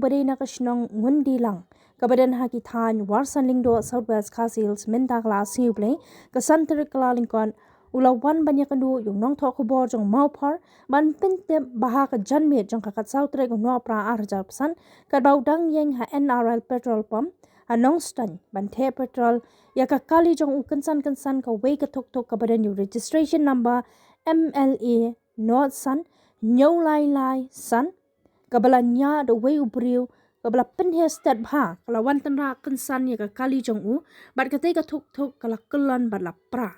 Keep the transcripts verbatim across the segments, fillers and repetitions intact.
ba dei na ka shnong Ngundilang, kaba don ha ki thaiñ Warsan Lyngdoh, South West Khasi Hills, mynta ka la sngi U Blei, ka san tarik Kyllalyngkot, u la wan ban ïakynduh ïa u nongthoh khubor jong Mawphor ban pyntip ba ha ka janmiet jong ka khatsaw tarik u Nohprah ar hajar arphew san, katba u dang ïeng ha N R L petrol pump ha Nongstoiñ ban theh petrol ïa ka kali jong u, kynsan kynsan kawei ka thukthuk kaba don ïa u registration number M L A nod san hynñiew lai lai san, kaba la ñiah da uwei u briew, kaba la pynheh stet bha, ka la wan tynrah kynsan ïa ka kali jong u, bad katei ka thukthuk ka la kyllon bad la pra.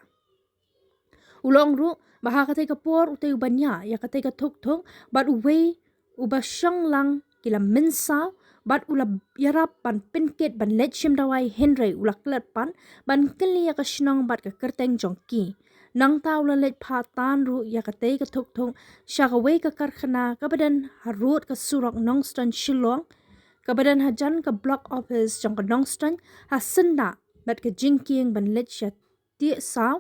U la ong ruh ba ha katei ka por utei uba ñiah ïa katei ka thukthuk bad uwei uba shong lang ki la mynsaw, bad u la ïarap ban pynkit ban leit shim dawai, hynrei u la klet pat ban kylli ïa ka shnong bad ka kyrteng jong ki. Nangta u la leit phah tan ruh ïa katei ka thukthuk sha kawei ka karkhana kaba don harud ka surok Nongstoiñ Shillong, kaba don hajan ka block office jong ka Nongstoiñ, ha syndah bad ka jingkieng ban leit sha Tiehsaw.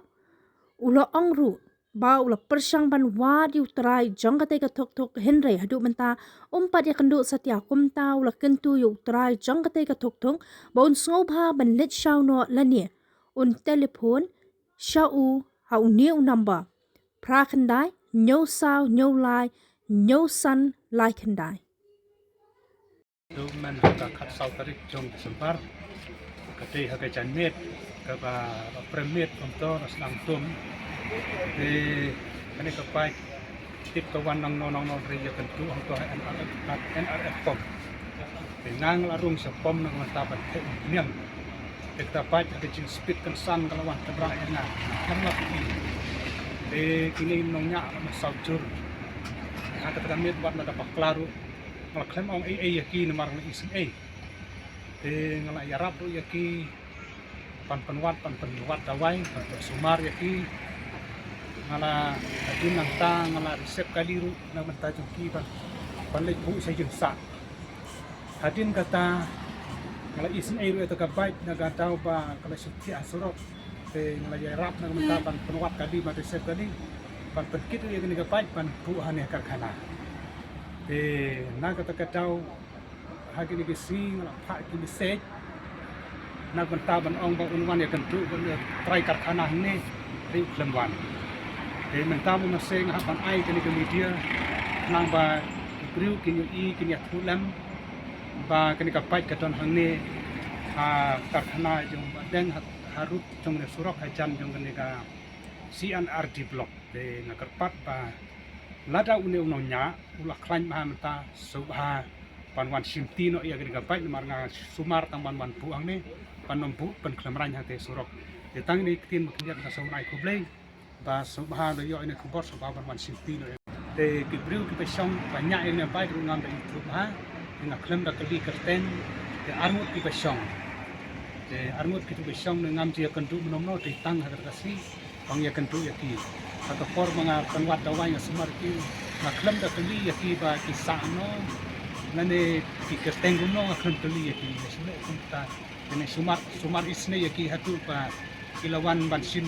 U la ong ruh ba u la pyrshang ban wad ïa u trai jong katei ka thukthuk, hynrei haduh mynta um pat ïakynduh satia. Kumta u la kyntu ïa u trai jong katei ka thukthuk ba un sngewbha ban leit shaw noh lane un telephone sha u ha une u number phra khyndai hynñiew saw hynñiew lai hynñiew san lai khyndai. Duh mynta ka khatsaw tarik jong December, ka dei ha ka janmiet kaba la prem miet kumto, la sdang tum. Te kane ka bike tip ka wan nangno nangno, hynrei ïakynduh hangto ha N R F, N R F pump. Te nga nga la rung sha pump na ka bynta ban theh u bniang. Te kata bike ha ka jingspeed kynsan ka la wan tynrah ïa nga. Nga khlem lap ïa ki. Te kine ki nongñiah la mynsaw jur. Ha kata ka miet wat la da bakla ruh, nga la khlem ong ei ei ïa ki namar nga isynei. Te nga la ïarap ruh ïa ki ban pynwad, ban pynwad dawai, ban pynsumar ïa ki. Nga la, hadien nangta nga la reserve kali ruh na ka bynta jong ki ban, ban leit buh sha ïing sah. Hadien kata nga la isynei ruh ïa kata ka bike na ka daw ba ka la shu thiah ha surok. Te nga la ïarap na ka bynta ban pynwad kali, ban reserve kali, ban pynkit ruh ïa kane ka bike ban buh hangne ha karkhana. Te na kata ka daw ha kine ki sngi nga la phah ki message na ka bynta ban ong ba un wan ïakynduh bad u trai karkhana hangne, hynrei u khlem wan. Te mynta mynta nga hap ban ai kane ka media khnang ba ki briew kin ïohi, kin ïathuh lem ba kane ka bike ka don hangne ha karkhana jong Bah Deng, ha, harud jong kane surok, hajan jong kane ka C and R D block. Te nga kyrpad ba lada une u nongñiah u la khlaiñ bha mynta, sngewbha ban wan shimti noh ïa kane ka bike namar nga sumar tang ban wan buh hangne, ban ym buh pynkhlem raiñ hangtei surok. Te tang ine i ktien ba khyndiat nga sngewbha ai khublei ba sngewbha lada ïoh ine i khubor sngewbha ban wan shimti noh ïa. Te ki briew kiba shong ba ñiah ïa ine i bike ruh ngam da ithuh bha, te nga khlem da kylli kyrteng, te arngut kiba shong. Te arngut kiba shong ne ngam ju ïakynduh mynno mynno, te tang ha kata ka sngi ba nga ïakynduh ïa ki. Ha ka por ba nga pynwad dawai nga sumar ïa ki, nga khlem da kylli ïa ki ba ki sah no, lane ki kyrteng kumno, nga khlem kylli ïa ki. Nga shu leh kumta, kane sumar, sumar isynei ïa ki haduh ba ki la wan ban shim,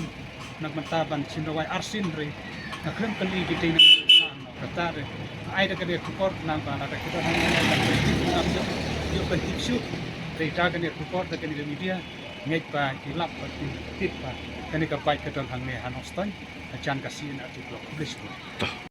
na ka bynta ban shim dawai arsien, hynrei nga khlem kylli ki dei na ka bynta no. Kata re, ai da kane ka khubor khnang ba lada ki don hangne ban ïoh, ïoh pyntip shuh. Te da kane ka khubor, da kane ka media, ngeit ba ki lap bad ki tip ba kane ka bike ka don hangne ha Nongstoiñ, hajan ka C and R D block. Khublei shibun.